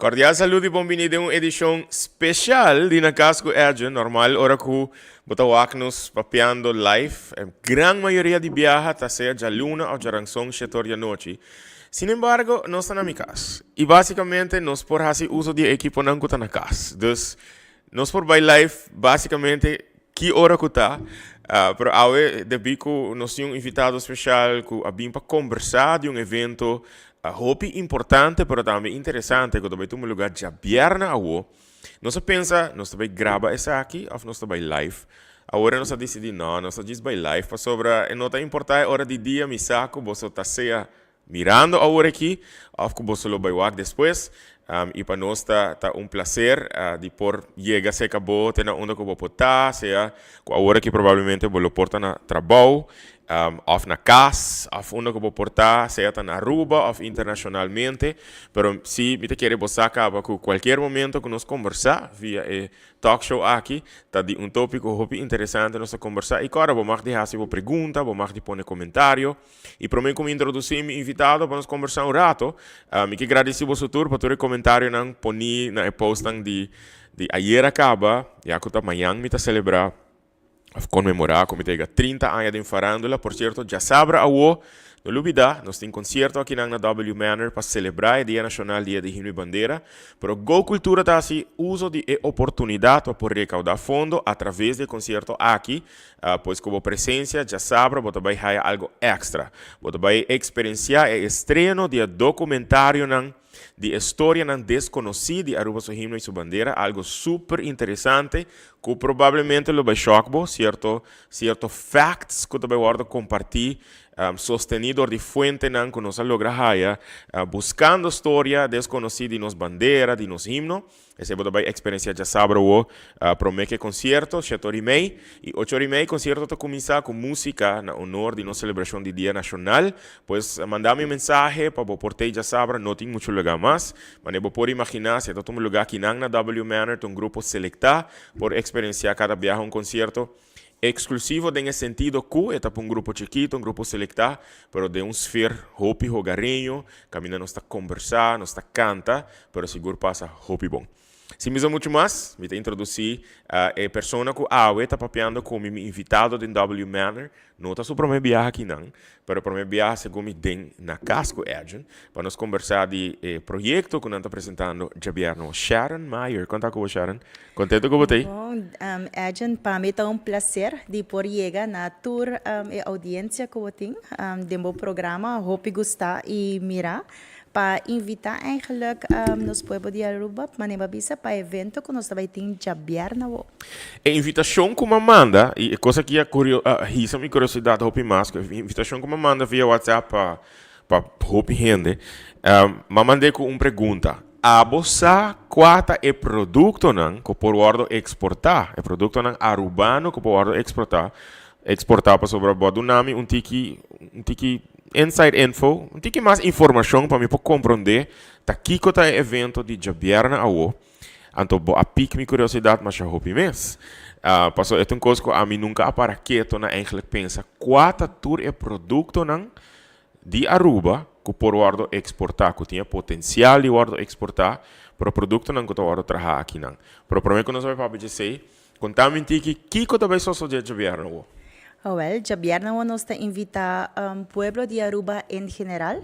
Cordial saludo y bon bini den un edicion special di Na Cas cu Edjean. Normal ora cu bo ta wak nos papiando live, e gran mayoria di biaha ta sea djaluna of djaranson shetor di anochi. Sin embargo, nos ta na mi cas y basicamente nos por haci uso di e equiponan cu ta na cas. Dus, nos por bay live basicamente ki ora cu ta. Pero awe debi cu nos tin un invitado special cu a bin pa combersa di un evento hopi importante pero tambe interesante cu ta bay tuma lugar djabièrnè awo. Nos a pensa nos ta bay graba esaki of nos ta bay live. Awor nos a dicidi no, nos ta djis bay live pasobra e no ta importa e ora di dia, mi sa cu boso ta sea mirando awor aki of cu boso lo bay wak despues. Y pa nos ta ta un placer di por yega cerca bo te na unda cu bo por ta, sea cu awor aki probablemente bo lo por ta na trabou of na cas of unda cu bo por ta, sea ta na Aruba of internacionalmente. Pero si mi ta kere bo sa caba cu cualkier momento cu nos combersa via e talk show aki ta di un topico hopi interesante nos ta combersa y cora bo mag di haci bo pregunta, bo mag di pone comentario. Y prome cu mi introduci mi invitado pa nos combersa un rato, mi ke gradici boso tur pa tur e comentarionan poni na e postnan di di ayera caba, ya cu ta mañan mi ta celebra of conmemora cu mi ta yega 30 aña den farandula. Por cierto, djasabra awo, no lubida, nos tin concierto akinan na W Manor pa celebra e Dia Nacional, Dia di Himno y Bandera. Pero Go Cultura ta haci uso di e oportunidad pa por recauda fondo a traves di e concierto aki. Pues ku bo presensia djasabra bo ta bai haya algo èkstra. Bo ta bai eksperensiá e estreno di e dokumentarionan di e storianan deskonosí di Aruba su himno i su bandera, algo super interesante ku probablemente lo bai shòk bo, sierto sierto facts ku ta bai wòrdu kompartí, sostení dor di fuentenan ku nos a logra haya buskando storia deskonosí di nos bandera, di nos himno. Esei bo ta bai eksperensiá djasabra awo promé ku e konsierto, shete ora i mei. I ocho ora i mei konsierto ta kuminsá ku músika na honor di nos selebrashon di Dia Nashonal. Pues manda mi un mensahe pa bo por tei djasabra, no tin muchu lugá mas. Manera bo por imaginá, si e ta tuma lugá akinan na W Manor ta un grupo selektá por eksperensiá kada biaha un konsierto eksklusivo den e sentido ku e ta pa un grupo chikito, un grupo selektá, pero den un sfer hopi hogareño, kaminda nos ta kombersá, nos ta kanta, pero sigur pasa hopi bon. Sin bisa muchu mas, mi ta introdusí e persona ku awe ta papiando ku mi, mi invitado den W Manor. No ta su promé biaha akinan, pero promé biaha segun mi den na kas ku Edjean, pa nos kombersá di e proyekto ku nan ta presentando djabièrnò. Sharon Meyer, kon ta ku bo Sharon? Kontento ku bo ta ei? Bon, Edjean, pa mi ta un plaser di por yega na tur e oudiensia ku bo tin den bo programa. Hopi gustá i mirá pa invitá eigenlijk nos pueblo di Aruba, manera bo a bisa, pa evento ku nos ta bai tin djabièrnè awo. E invitashon ku mi a manda, i e kos aki a a hisa mi kuriosidat hopi mas, ku e invitashon ku mi a manda via WhatsApp pa pa hopi hende, mi a mand'é ku un pregunta, Abo sa kua ta e produktonan ku por wòrdu eksportá, e produktonan arubano ku por wòrdu eksportá, eksportá pasobra bo a duna mi un tiki un tiki Inside info, un tiki mas informashon pa mi por komprondé ta kiko ta e evento di djabièrnè awo. Anto bo a pik mi kuriosidat masha hopi mes. Pasobra e ta un kos ku ami nunka a para keto na eigentlik pensa kua ta tur e produktonan di Aruba ku por wòrdu eksportá, ku tin e potensial di wòrdu eksportá, pero produktonan ku ta wòrdu traha akinan. Pero promé ku nos bai papia djesei, Konta mi tiki kiko ta bai sosodé djabièrnè awo? Awel, djabièrnè awo nos ta invitá pueblo di Aruba en general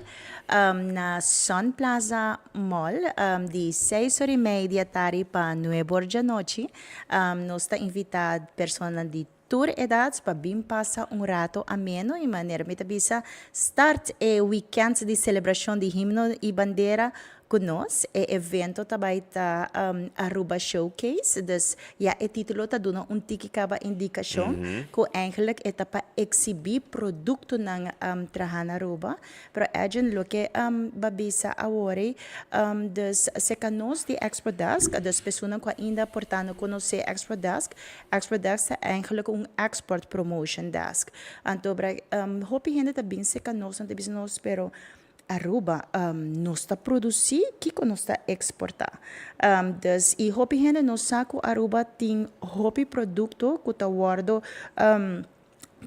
na Sun Plaza Mall di seis ora i mei di atari pa nuebe or djanochi. Nos ta invitá personanan di tur edat pa bin pasa un rato ameno i manera mi ta bisa start e wikènt di selebrashon di himno i bandera Cu nos, e evento ta bay ta Aruba Showcase, dus ya e titulo ta duna un tiki caba indicacion cu eigenlijk e ta pa exhibi productonan traha na Aruba. Pero Edjean, loke ba bisa awor ey, dus cerca nos di Export Desk, dus personan cu ainda por ta no conoce Export Desk, Export Desk ta eigenlijk un export promotion desk. Anto hopi hende ta bin cerca nos, nan ta bisa nos, pero Aruba, nos ta produci, kico nos ta exporta? Dus y hopi hende no sa cu Aruba tin hopi producto cu ta wordo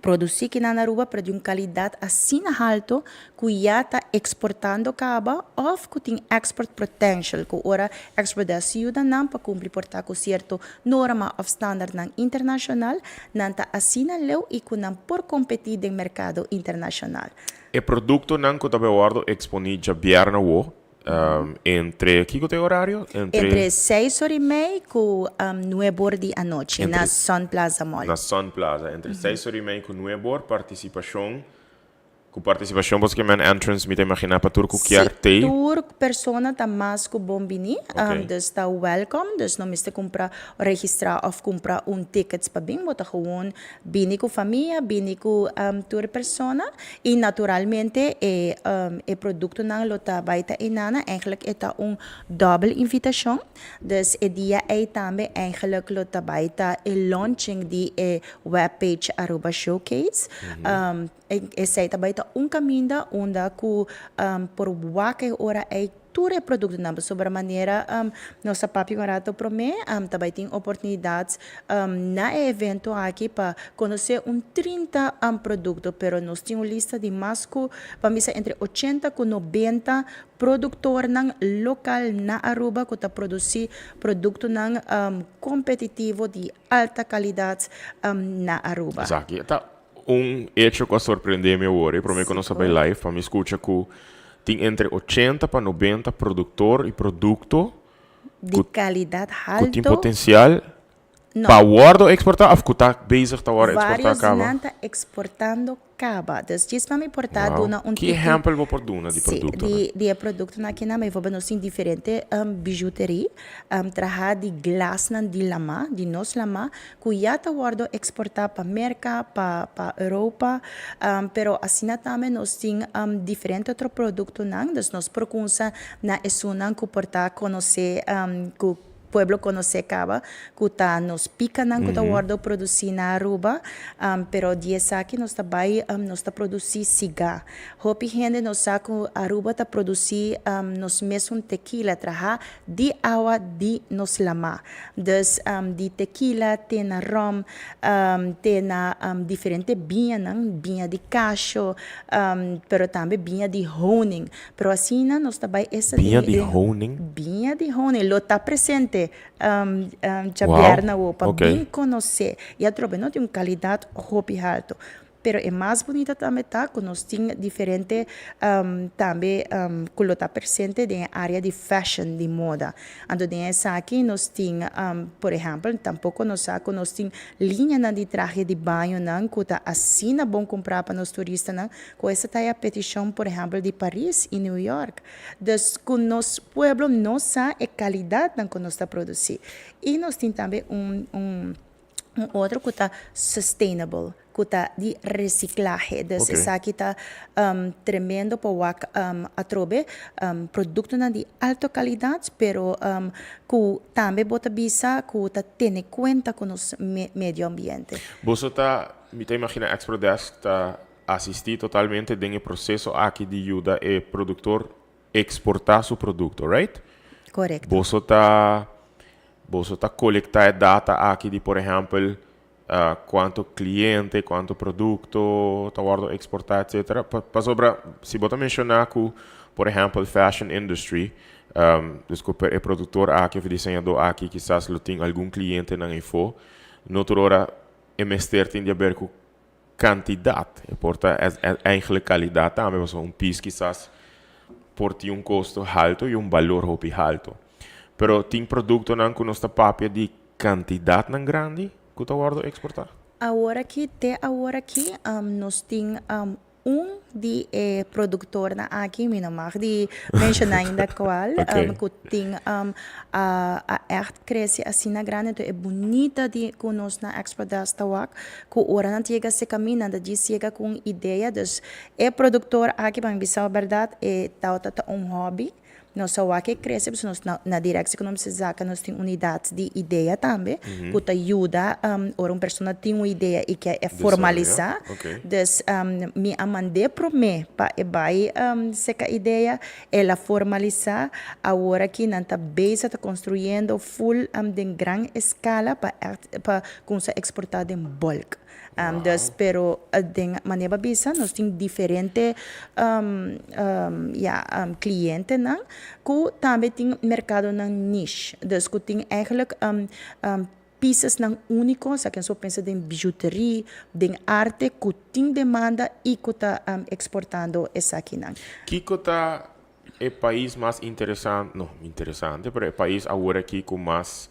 Produci kinan na Aruba pero di un calidad asina halto cu ya ta exportando caba of cu tin export potential cu ora Export Desk yuda nan pa cumpli por ta cu cierto norma of standardnan internacional, nan ta asina leu y cu nan por competi den mercado internacional. E productonan cu ta bay wordo exponi djabièrnè awo Entre kiko ta e horario? Entre. Entre seis or y mei ku nuebe or di anochi na Sun Plaza Mall. Na Sun Plaza, entre seis or y mei ku nuebe or, partisipashon, ku partisipashon boso ke men entrance mi ta imaginá pa tur ku kier tei. Si, tur persona ta mas ku bon bini, dus ta welcome, dus no mester kumpra, registrá òf kumpra un tickets pa bin, bo ta gewoon Bini ku famia, bini ku tur persona i naturalmente e e produktonan lo ta bai ta einana. Eigenlijk e ta un dòbel invitashon. Dus e dia ei tambe eigenlijk lo ta bai ta e launching di e webpage Aruba Showcase. Esei ta bai ta un kaminda unda ku por wak e ora ei Tur e produktonan pasobra manera nos a papia un rato promé ta bai tin oportunidat na e evento aki pa konosé un 30 produkto pero nos tin un lista di mas ku pa bisa entre 80 ku 90 produktornan lokal na Aruba ku ta produsí produktonan kompetitivo di alta kalidat na Aruba. Esaki ta Un hecho cu a sorprende mi awor, e prome cu nos a bay live, pa mi scucha cu tin entre 80 pa 90 productor y producto Di calidad cu tin halto. potencial No. pa wordo exporta of cu ta bezig ta wordo exporta Varios caba? nan ta exportando caba. Dus djis pa mi por ta Wow. duna un Ki tiki ehempel bo por duna di Sí, productonan? di e productonan akinan, bijvoorbeeld nos tin diferente bijuterie traha di glasnan di lama, di nos lama, ku ya ta wòrdu eksportá pa Merka, pa pa Europa, pero asina tambe nos tin diferente otro produktonan, dus nos por kumsa na esunnan ku por ta konosé ku pueblo konosé kaba ku ta nos pikanan ku ta wòrdu produsí na Aruba, pero di esaki nos ta bai nos ta produsí sigá. Hopi hende no sa ku Aruba ta produsí nos mesun tekila traha di awa di nos lama. Dus di tekila te na rom, te na diferente biñanan, biña di kasho, pero tambe biña di honing. Pero asina nos ta bai esta Biña di honing? Biña di honing lo ta presente djabièrnè awo pa bin konosé. I atrobe no tin un kalidat hopi haltu. Pero e mas bunita tambe ta cu nos tin diferente tambe cu lo ta presente den e area di fashion, di moda. Anto den esaki nos tin, por ehempel, tampoco nos sa cu nos tin liñanan di trahe di bañonan cu ta asina bon cumpra pa nos turistanan cu esta ta e a peticion, por ehempel, di Paris y New York. Dus cu nos pueblo no sa e calidadnan cu nos ta produci. Y nos tin tambe un un. Un otro ku ta sustainable, ku ta di resiklahe. Dus esaki ta tremendo pa wak atrobe produktonan di alto kalidat, pero ku tambe bo ta bisa ku ta tene kuenta ku nos medio ambiente. Boso ta, mi ta imagina Exprodesk ta asisti totalmente den e proseso aki di yuda e produktor eksportá su produkto, right? Korekto. Boso ta Boso ta kolektá e data aki di por ehèmpel kuantu kliente, kuantu produkto ta wòrdu eksportá etsetera? Pasobra si bo ta menshoná ku por ehèmpel fashion industry, dus ku e produktor aki òf e diseñadó aki kisas lo tin algun klientenan efó, no tur ora e mester tin di aber ku kantidat, e por ta eigenlijk kalidat tambe, pasobra un pis kisas por tin un kosto halto i un balor hopi halto. Pero tin produktonan ku nos ta papia di kantidatnan grandi ku ta wòrdu eksportá? Aworaki, te aworaki, nos tin un di e produktornan aki, mi no mag di menshoná ainda kual, ku tin a ègt krese asina grandi, enton e bunita di ku nos na Exprodesk ta wak, ku ora nan ta yega se kaminda nan ta djis yega ku un idea, dus e produktor aki pa mi bisa bo bèrdat e tabata ta un hòbi, nos a wak e krese pasobra nos na na Directie Economische Zaken nos tin unidat di idea tambe ku ta yuda ora un persona tin un idea i ke e formalisa, dus mi a mand'é promé pa e bai seka idea, El a formalisá awor aki nan ta bezig ta konstruyendo ful den gran eskala pa ègt pa kumsa eksportá den bulk. Dus pero den manera bo a bisa nos tin diferente ya clientenan cu tambe tin mercadonan niche. Dus cu tin eigenlijk piezasnan unico, sa ken so pensa den bijuterie, den arte cu tin demanda y cu ta exportando esakinan. Kico ta e pais mas interesante, no interesante, pero e pais awor aki cu mas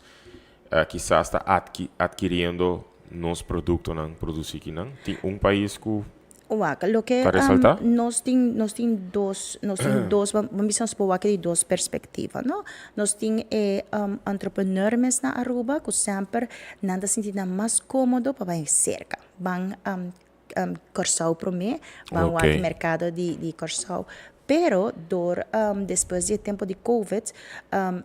kisas ta adkiriendo nos productonan produci kinan? Tin un pais cu Wak, loke ta resalta? Nos tin, nos tin dos, nos tin dos, ban bisa nos por wak di dos perspectiva, no? Nos tin e entrepreneur mes na Aruba cu semper nan ta sinti nan mas comodo pa bai cerca, ban Kòrsou promé, ban wak merkado di Kòrsou. Pero dor despues di e tempu di covid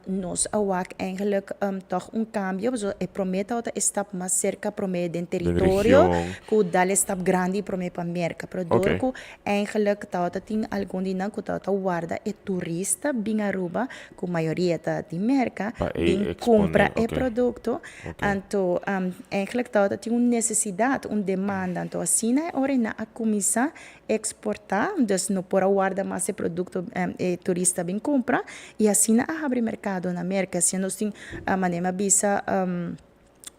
nos a wak eigenlijk tòg un kambio pasobra e promé tabata e stap mas serka promé den teritorio ku dal e stap grandi promé pa Merka. Pero dor ku eigenlijk tabata tin algun di nan ku tabata warda e turista bin Aruba ku mayoria ta di Merka bin kumpra e produkto. Anto eigenlijk tabata tin un nesesidat, un demanda. Anto asina e ora nan a kuminsá eksportá, dus no por a warda mas e produkto e turista bin kumpra i asina a habri merkado na Merka. Asina nos tin manera mi a bisa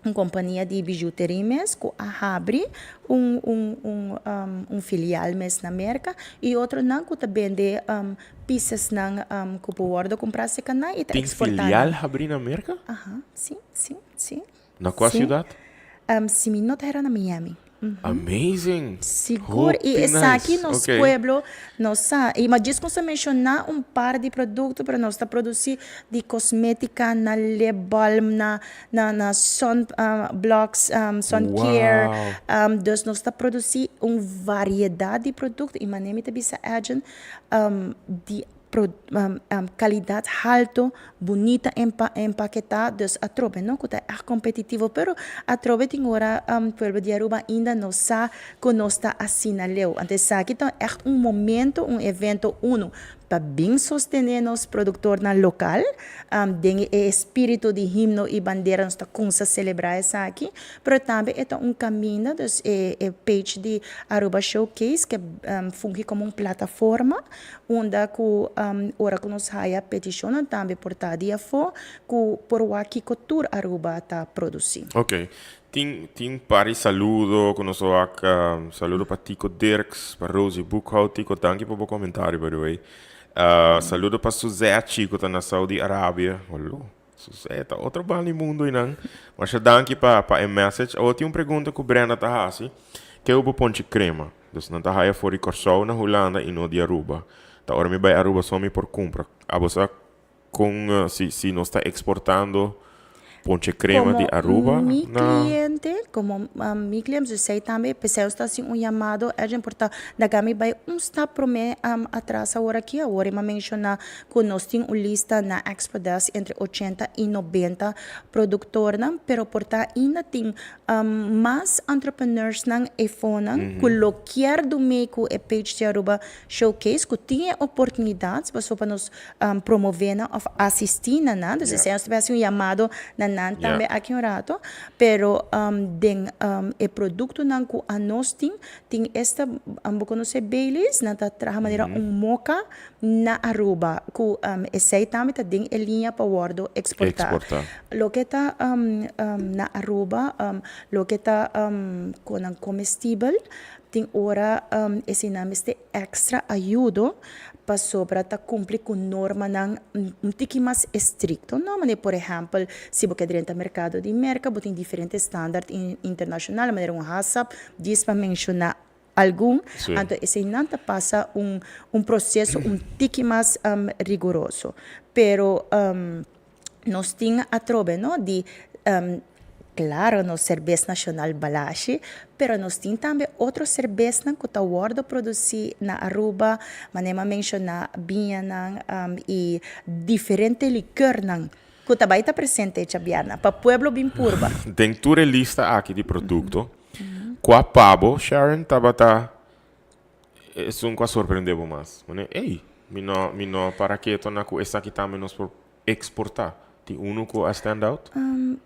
un kompania di bijuteria mes ku a habri un un un filial mes na Merka i otronan ku ta bende pisesnan ku por wòrdu kumprá serka nan i ta Tin eksportá filial nan. habrí na Merka? Aha, si, si, si. Na kua Si. siudat? Si mi no ta hera na Miami. Amazing! Sigur, i Hopi esaki nice. nos Ok. pueblo no sa. I ma djis ku nos a menshoná un par di produkto, pero nos ta produsí di kosmétika na lip balm, na na na sun blocks, sun care. Wow! Dus nos ta produsí un variedat di produkto i manera mi ta bisa Edjean, di kalidat halto, bunita empaketá, dus atrobe no ku ta ègt kompetitivo, pero atrobe tin ora pueblo di Aruba ainda no sa ku nos ta asina leu. Anto esaki ta ègt un momento, un evento unu pa bin sostené nos produktornan lokal den e espíritu di himno i bandera nos ta kumsa selebrá esaki, pero tambe e ta un kaminda, dus e page di Aruba Showcase ke fungi komo un plataforma unda ku ora ku nos haya petishonnan tambe por ta di afó ku por wak kiko tur Aruba ta produsí. Ok. Tin tin par di saludo ku nos a wak. Saludo pa Tico Dirks, pa Rosie Boekhout. Tico, danki pa bo komentario by the way. Saludo pa Suzette ku ta na Saudi Arabia. Holo, Suzette ta otro banda di mundo einan. Masha danki pa pa e message. Awor tin un pregunta ku Brenda ta hasi. Ke bo ponchi krema? Dus nan ta haya for di Kòrsou na Hulanda i no di Aruba. Ta ora mi bai Aruba so mi por kumpra. Abo sa kon si si nos ta eksportando ponche krema di Komo Aruba mi na. kliente, komo mi kliente, dus esei tambe, p'esei nos ta hasi un yamado ergent por ta laga mi bai un stap promé atras awor aki. Awor e mi a menshoná ku nos tin un lista na Expodesk entre ochenta i nobenta produktornan, pero por ta ainda tin Mas entrepreneursnan efonan cu lo kier dumey cu e page di Aruba Showcase cu tin e oportunidad paso pa nos promove nan of asisti na nan. Dus esey nos ta bay haci un yamado na nan tambe aki un rato. Pero den e productonan cu anos tin, tin esta, bo conoce Baileys? Nan ta traha manera un mocha na Aruba cu esey tambe ta den e liña pa wordo exporta. Exporta. Loke ta na Aruba, loke ta con nan comestibel, tin ora eseynan mester extra ayudo pasobra ta cumpli cu normanan un tiki mas estricto, no? Manera por ehempel si bo ke drenta mercado di Merca bo tin diferente standard internacional manera un HACCP, djis pa menciona Algun, anto eseinan ta pasa un un proseso un tiki mas riguroso. Pero nos tin atrobe no di klaro nos serbes nashonal Balashi, pero nos tin tambe otro serbesnan ku ta wòrdu produsí na Aruba, manera mi a menshoná biñanan i diferente likörnan ku ta bai ta presente e djabièrnè pa pueblo bin purba. Den tur e lista aki di produkto, Kua pa bo, Sharon, tabata esun ku a sorprende bo mas? Mane, ey, mi no, mi no para keto na ku esaki tambe nos por eksportá. Tin unu ku a stand out?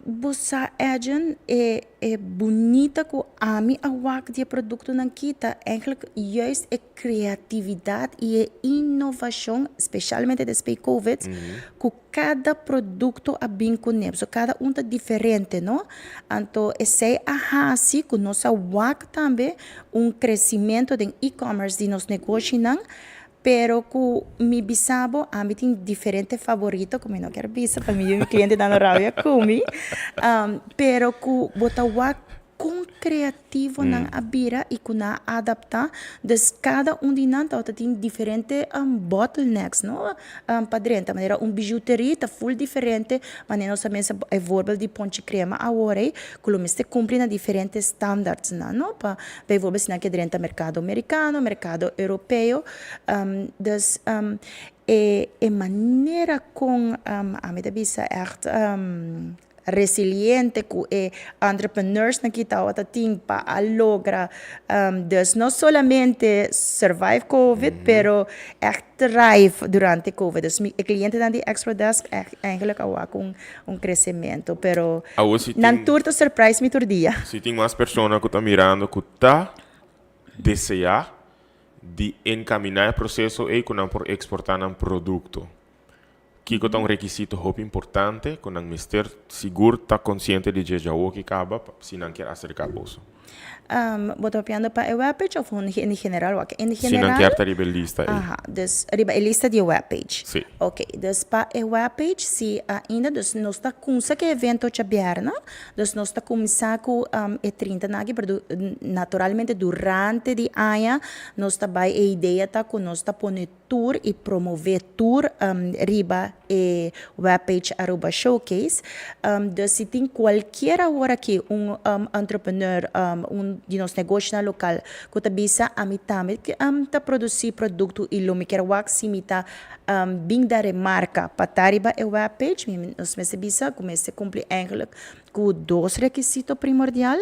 Bo sa Edjean, e e bunita ku ami a wak di e produktonan ki ta eigenlijk juist e kreatividat i e inovashon, spesialmente despues di covid, ku kada produkto a bin kuné. So kada un ta diferente, no? Anto esei a hasi ku nos a wak tambe un kresimento den e-commerce di nos negoshinan. Pero ku mi bisa bo, ami tin diferente favorito ku mi no kier bisa pa mi yu mi klientenan no rabia ku mi. Pero ku bo ta wak kon kreativo nan a bira i ku nan a adaptá. Dus kada un di nan tabata tin diferente bottlenecks, no, pa drenta. Manera un bijuteria ta ful diferente manera nos ta mester e voorbeeld di ponchi krema awor ei, ku lo mester kumpli na diferente standardsnan, no, pa Bijvoorbeeld si nan ke drenta merkado merikano, merkado europeo. Dus e e manera kon ami ta bisa ègt resiliente ku e entrepreneursnan ki tabata tin pa a logra dus no solamente survive covid pero ègt thrive durante covid. Dus mi e klientenan di Exprodesk ègt eigenlijk a wak un un crecemento, pero Awor si nan tin tur ta surprise mi tur dia. si tin mas persona cu ta mirando cu ta desea di encamina e proceso ey cu nan por exporta nan producto, kico ta un requisito hopi importante cu nan mester sigur ta consciente di dje djawoki caba pa si nan kier acerca boso? Bo ta papiando pa e webpage of in general? Wak, in Si nan general. kier ta riba e lista ei. Aha, dus riba e lista di e webpage. Si. Ok, dus pa e webpage si ainda, dus nos ta kumsa ku e evento djabièrnè, dus nos ta kuminsá ku e 30 nan aki, pero naturalmente durante di aña nos ta bai, e idea ta ku nos ta pone tur y promove tur riba e webpage Aruba Showcase. Dus si tin cualkier awor aki un entrepreneur, un di nos negoshonan local cu ta bisa ami tambe ta produci producto y lo mi kier wak si mi ta bin da remarca pa ta riba e webpage, nos mester bisa cu mester cumpli eigenlijk Ku dos rekisito primordial.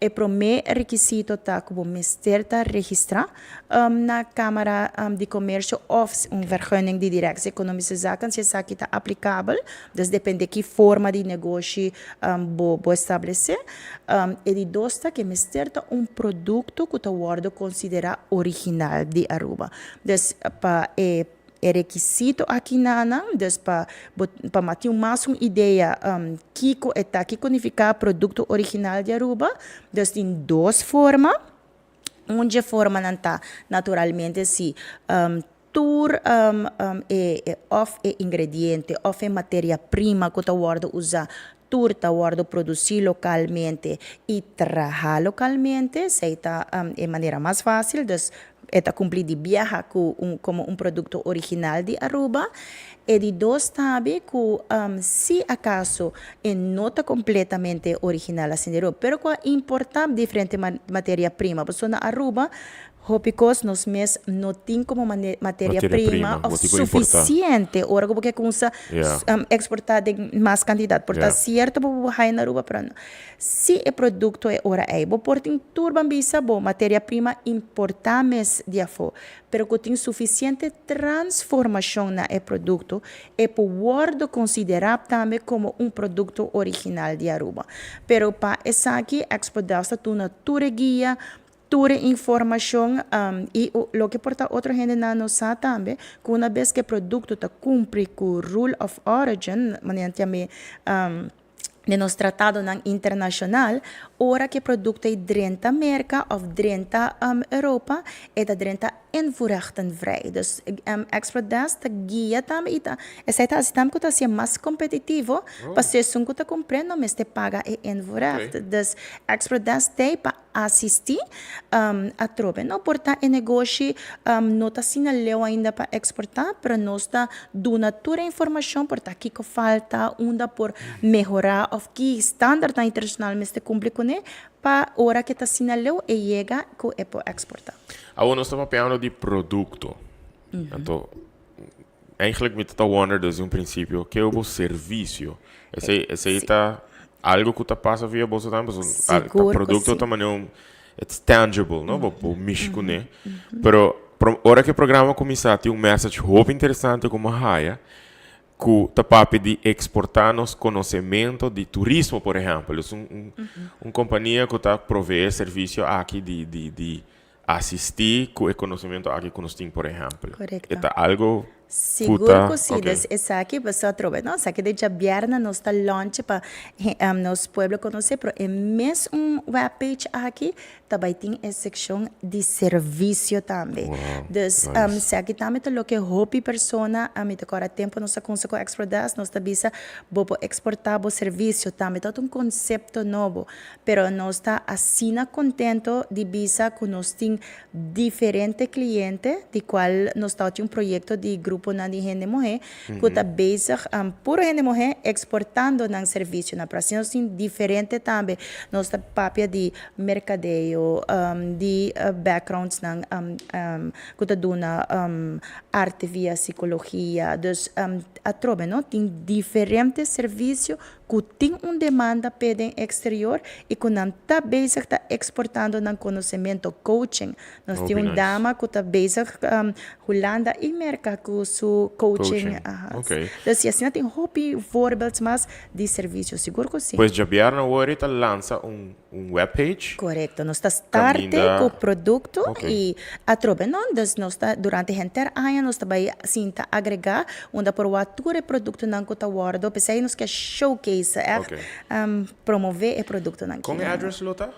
E promé rekisito ta ku bo mester ta registrá na Kámara di Komersio òf un vergunning di Directie Economische Zaken si esaki ta aplikabel. Dus depende ki forma di negoshi bo bo establesé. E di dos ta ku e mester ta un produkto ku ta wòrdu konsiderá original di Aruba. Dus pa e E rekisito aki na nan, dus pa bo pa mati un mas un idea kiko e ta, kiko nifiká produkto original di Aruba, dus tin dos forma. Un dje formanan ta naturalmente si tur e òf e ingrediente òf e materia prima ku ta wòrdu usá tur ta wòrdu produsí lokalmente i traha lokalmente, esei ta e manera mas fásil, dus e ta kumpli di biaha ku un komo un produkto original di Aruba. E di dos tabi ku si akaso e no ta kompletamente original asina di Aruba, pero ku a importá diferente materia prima, pasobra na Aruba Hopi kos nos mes no tin komo materia prima òf sufisiente ora ku bo ke kumsa eksportá den mas kantidat. Por ta sierto bo por haya na Aruba pero no. Si e produkto e ora ei bo por tin tur ban bisa bo materia prima importá mes di afó pero ku tin sufisiente transformashon na e produkto e por wòrdu konsiderá tambe komo un produkto original di Aruba. Pero pa esaki Expodelft ta tuna tur e guia Tur e informashon i loke por ta otro hendenan no sa tambe, ku una bes ku e produkto ta kumpli ku Rule of Origin, manera nan ta yam'é den nos tratadonan internashonal, ora ku e produkto ei drenta Merka òf drenta Europa, e ta drenta invoerrechtenvrij. Dus Expertdesk ta guia tambe i ta esei ta hasi tambe ku ta hasié mas kompetitivo, pasobra esun ku ta kumpr'é no mester paga e invoerrecht. Dus Expertdesk t'ei pa Asistí atrobe. No por ta e negoshi no ta asina leu ainda pa eksportá, pero nos ta duna tur e informashon por ta kiko falta, unda por mehorá òf ki standardnan internashonal mester kumpli kuné pa ora ke ta asina leu e yega ku e por eksportá. Awor nos ta papiando di produkto. Anto Eigenlijk mi ta wonder desde un principio ke bo servicio. Esey esey ta algo ku ta pasa via boso tambe pasobra ta Sigur ku producto si. ta manera un it's tangible no bo por mishi kuné. Pero ora ku e programa kuminsá tin un message hopi interesante ku mi a haya. Cu ta papia di exporta nos conocemento di turismo, por ehempel. Dus un compania cu ta provee servicio aki di asisti cu e conocemento aki cu nos tin, por ehempel. Correcto. E ta algo cu Sigur ta cu si. Dus esaki pasobra atrobe, no? Esaki den djabièrnè nos ta launch pa nos pueblo conoce, pero e mes un webpage aki ta bai tin e seccion di servicio tambe. Dus esaki tambe ta loke hopi persona, mi ta kòrda tempo nos a kunsa ku Exprodesk, nos ta bisa bo por exporta bo servicio tambe, ta un concepto nobo, pero nos ta asina contento di bisa ku nos tin diferente cliente, di cual nos ta tin un proyecto di gruponan di hende muhé ku ta bezig, puro hende muhé exportando nan servicionan, pero asina nos tin diferente tambe, nos ta papia di merkadeo, di backgroundsnan ku ta duna arte via sikologia. Dus atrobe no tin diferente servisio ku tin un demanda p'e den eksterior i ku nan ta bezig ta eksportando nan konosementu, coaching. Nos tin Hopi un nice. dama ku ta bezig Hulanda i Merka ku su coaching. Coaching, Aha. ok. Dus i asina tin hopi voorbeeld mas di servisio, sigur ku si. Pues djabièrnè awor e ta lansa un un webpage. Korekto, nos ta starte Kaminda ku produkto ok. i atrobe no, dus nos ta durante henter aña nos ta bai sinta agregá unda por wak tur e produktonan ku ta wòrdu, p'esei nos ke showcase ègt Ok. promové e produktonan Kon e ki. address lo ta?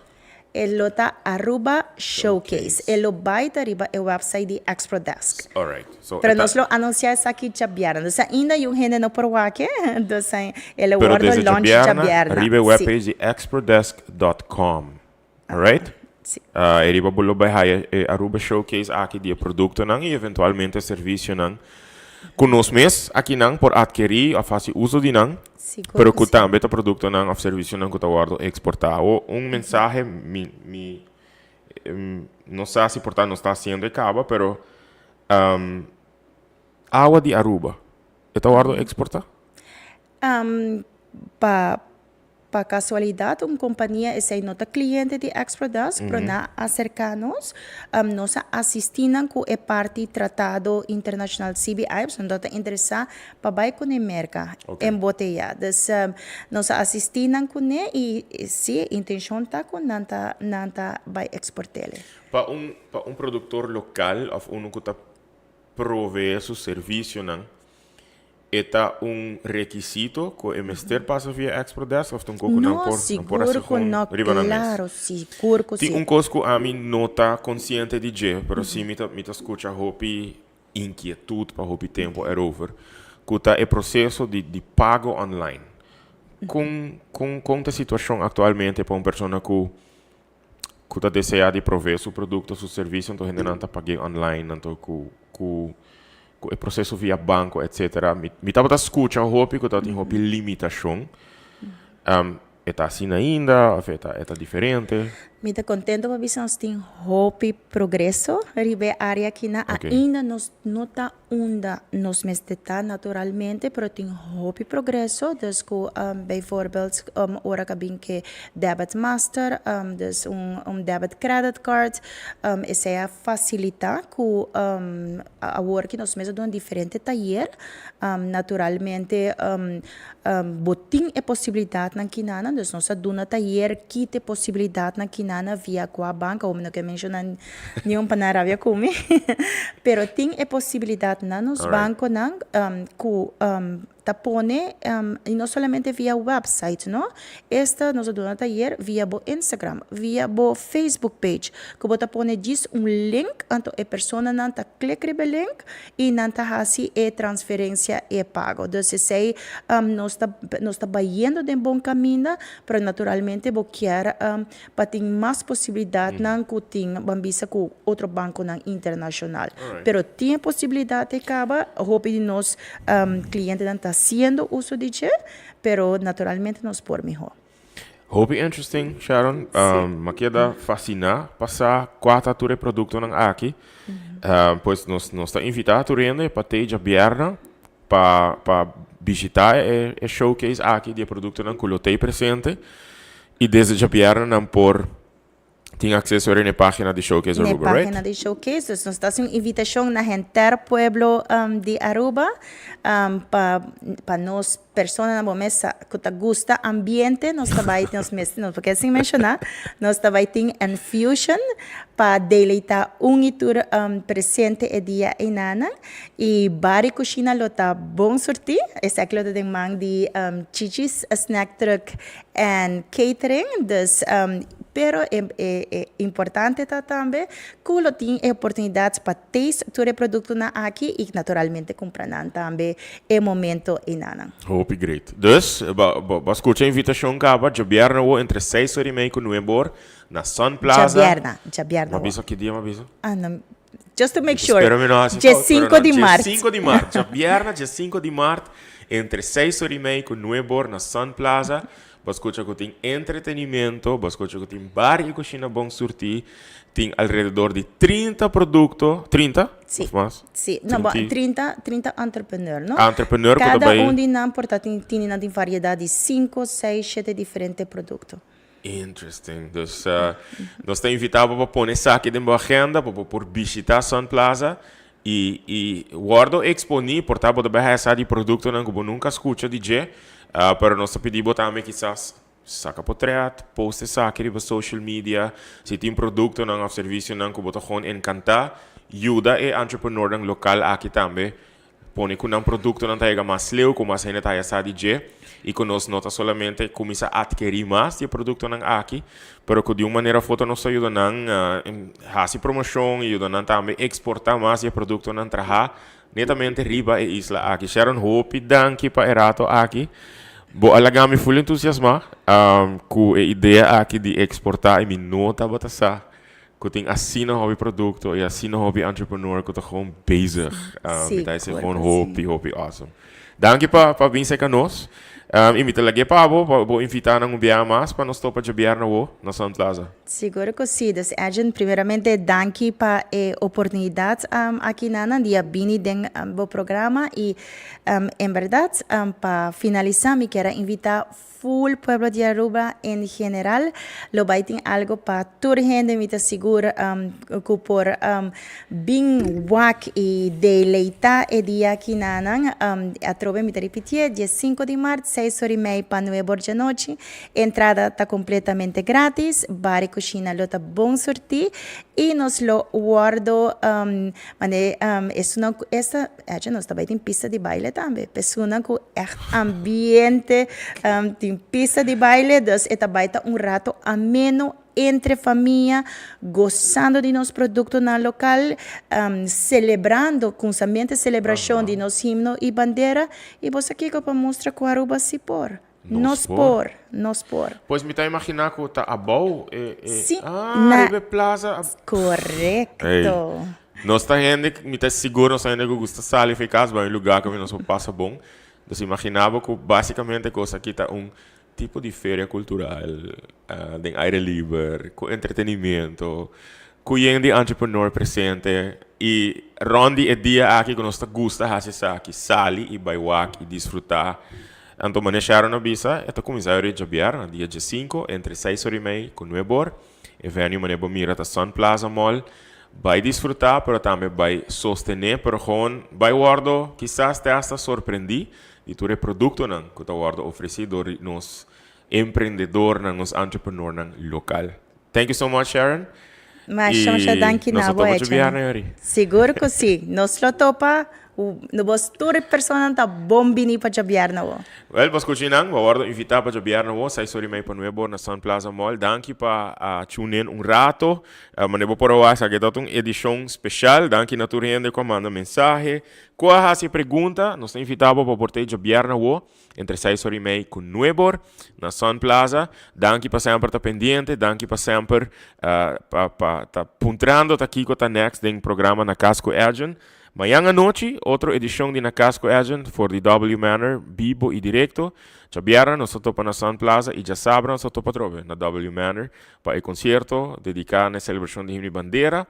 E lo ta Aruba Showcase. Showcase. E lo bai ta riba e website di Exprodesk. Alright, so Pero e ta. nos lo anunsiá esaki djabièrnè. Dus ainda yu hende no por wak e, dus e lo Pero wòrdu desde launch djabièrnè djabièrnè. riba e Sí. webpage di exprodesk dot com. Alright? Sí. E riba bo lo bai haya e Aruba Showcase aki di e produktonan i eventualmente servisionan ku nos mes akinan por atkerí òf hasi uso di nan. Sigur Pero ku ku sí. tambe ta produktonan òf servisionan ku ta wòrdu eksportá. Awor un mensahe mi no sa si por ta nos ta hasiendo e kaba, pero awa di Aruba e ta wòrdu eksportá? Pa kasualidat un kompania esei no ta kliente di Exprodesk, pero nan a aserká nos. Nos a asistí nan ku e parti tratado internashonal CBI, pasobra nan ta interesá pa bai kuné Merka emboteyá. Dus nos a asistí nan kuné i sí, e intenshon ta ku nan ta nan ta bai eksport'é. Pa un produktor lokal òf unu ku ta proveé su servisionan, e ta un rekisito ku e mester pasa via Exprodesk òf ta un kos ku nan No, por nan por sigur hasi ku gewoon no, riba nan mes? klaro, sigur ku Tin sí. un kos ku ami no ta konsiente di dje, pero sí mi ta skucha hopi inkietut pa hopi tempu erover, ku ta e proseso di pago online. Kon ta e situashon aktualmente pa un persona ku ta deseá di proveé su produkto, su servisio, anto hendenan ta pag'é online, anto ku e proseso via banko, etcetera? Mi tabata skucha hopi ku tabatin hopi limitashon. E ta asina ainda òf e ta diferente? Mi ta kontento pa bisa nos tin hopi progreso riba e área akinan. Ainda nos no ta unda nos mester ta naturalmente, pero tin hopi progreso. Dus ku bijvoorbeeld ora ku a bin ke debit master, dus un debit credit card, esei a fasilitá ku awor ki nos mes a duna diferente tayer. Naturalmente bo tin e posibilidatnan kinanan, dus nos a duna tayer kita e posibilidatnan kinanan via kua banka, awor mi no ke menshoná niun pa nan rabia ku mi, pero tin e posibilidat na nos bankonan ku ta pone, i no solamente via website no, esta nos a duna tayer via bo Instagram, via bo Facebook page, ku bo ta pone djis un link, anto e personanan ta klik riba e link i nan ta hasi e transferensia e pago. Dus esei nos ta bayendo den bon kaminda, pero naturalmente bo kier pa tin mas posibilidatnan ku tin ban bisa ku otro bankonan internashonal. Pero tin e posibilidat e kaba, hopi di nos klientenan ta hasiendo uso di dje, pero naturalmente nos por mihó. Hopi interesting, Sharon. Mi a keda fasiná pa sa kua ta tur e produktonan aki. Pues nos ta invitá tur hende pa te djabièrnè pa bishitá e showcase aki di e produktonan ku lo t'ei presente. I desde djabièrnè nan por Tin acceso na e pagina di Showcase Na Aruba, right? pagina di Showcase. Dus nos ta haciendo un invitacion na henter pueblo di Aruba pa nos persona na bo mesa cu ta gusta ambiente, nos ta bay, nos mes, no por sin menciona, nos ta bay tin Enfusion pa deleita un y tur presente e dia einanan. Y bar y cushina lo ta bon surti, esaki lo ta den man di Chichi's Snack Truck and Catering, dus pero e importante ta tambe cu lo tin e oportunidad pa taste tur e productonan aki y naturalmente cumpra nan tambe e momento einanan. Hopi great. Dus, bo a scucha invitacion caba, djabièrnè awo entre 6:30 cu 9 or na Sun Plaza. Djabièrnè, djabièrnè Ma awo. Bisa ki dia m'a bisa? Ah, no, just to make sure. Espero mi no haci Dje fout, pero 5 no, di dje maart. 5 di maart, djabièrnè dje 5 di maart, entre 6:30 cu 9 or na Sun Plaza. Bo a scucha cu tin entretenimento, bo a scucha cu tin bar y cushina bon surti, tin alrededor di 30 producto, 30? Si. Of mas? Si, no, bo, 30 30, 30 entrepreneur, no? Entrepreneur cu ta Cada bay un di nan por ta tin nan tin variedad di 5, 6, 7 diferente producto. Interesting. Dus nos ta invita bo pa pone esaki den bo agenda, pa bo por bishita Sun Plaza y wordo exponi, por ta bo ta bay haya sa di productonan cu bo nunca scucha di dje, pero nos ta pidi bo tambe kisas saca potret, post esaki riba social media, si tin productonan of servicionan cu bo ta gewoon encanta, yuda e entrepreneurnan local aki tambe pone cu nan productonan ta yega mas leu, cu mas hende ta haya sa di dje, y cu nos no ta solamente cuminsa adkeri mas di e productonan aki, pero cu di un manera of otro nos ta yuda nan haci promocion y yuda nan tambe exporta mas di e productonan traha netamente riba e isla aki. Sharon, hopi danki pa e rato aki. Bo a laga mi full entusiasma cu e idea aki di exporta y mi no tabata sa cu tin asina hopi producto y asina hopi entrepreneur cu ta gewoon bezig. Mi ta hasi gewoon hopi, hopi awesome. Danki pa bin cerca nos. Y mi ta lag'é pa bo, pa bo invita nan un biaha mas pa nos topa djabièrnè awo na Sun Plaza. Sigur cu si. Dus Edjean, primeramente danki pa e oportunidad aki nan di a bini den bo programa y en berdad pa finalisa mi kier a invita full pueblo di Aruba en general. Lo bay tin algo pa tur hende, mi ta sigur cu por bin wak y deleita e dia aki nanan. Atrobe mi ta ripitié, 15 di maart, 6:30 pa 9 or djanochi. Entrada ta completamente gratis, bar y cushina lo ta bon surti y nos lo wordo mane esunnan cu esta. Echo nos ta bai tin pista di baile tambe. Personan ku ègt ambiente tin pista di baile, dus e ta bai ta un rato ameno entre famia, gosando di nos produktonan lokal, selebrando, kunsamente selebrashon di nos himno i bandera, i bo sa kiko pa mustra ku Aruba si por. Nos por, nos por. Pues mi ta imaginá ku ta abou e Sí, ah, na riba e plaza. Korekto. Ey, nos ta hende, mi ta sigur nos ta hende ku gusta sali for e kas bai un lugá kaminda nos por pasa bon. Entonces imaginá bo ku básicamente kos aki ta un tipo di feria kultural den aire liber, ku entretenimiento, ku yen di entrepreneur presente i rònt di e dia aki ku nos ta gusta hasi esaki, sali i bai wak i disfrutá. Anto manera Sharon a bisa, e ta kuminsá e ora djabièrnè, dia 15, entre 6:30 ku 9 or. E venue manera bo mira ta Sun Plaza Mall. Bai disfrutá, pero tambe bai sostené, pero gewoon bai wòrdu kisas te hasta sorprendí di tur e produktonan ku ta wòrdu ofresí dor di nos emprendedornan, nos entrepreneurnan lokal. Thank you so much, Sharon. Masha, masha I danki nos na lo bo, topa Edjean. djabièrnè, Yori. Sigur ku si. Nos lo topa. No bos tur personanan ta bon bini pa djabièrnè awo. Wel, bo skucha nan, bo a wòrdu invitá pa djabièrnè awo, 6:30 pa 9 or na Sun Plaza Mall. Danki pa a tune in un rato. Manera bo por a wak, esaki ta un edishon speshal. Danki na tur hende ku a manda mensahe, ku a hasi pregunta. Nos ta invitá bo pa por ta e djabièrnè awo entre 6:30 ku 9 or na Sun Plaza. Danki pa semper ta pendiente, danki pa semper pa ta puntrando ta kiko ta next den programa Na Cas ku Edjean. Mañan anochi, otro edishon di Na Cas ku Edjean for di W Manor, bibo i direkto. Djabièrnè nos ta topa na Sun Plaza i djasabra nos ta topa atrobe na W Manor pa e konsierto dediká na e selebrashon di Himno i Bandera.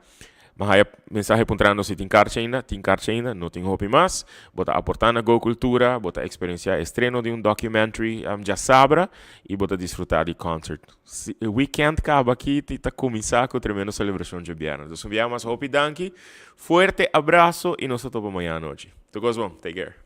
M'a haya mensahe puntrando si tin carchi ainda, tin carchi ainda, no tin hopi mas. Bo ta aporta na Go Cultura, bo ta experiencia estreno di un documentary diasabra y bo ta disfruta di concert. Si, weekend caba aki y ta cuminsa cu tremendo celebracion diabierna. Dus un biaha mas, hopi danki, fuerte abraso y nos ta topa mañan anochi. Tur cos bon, take care.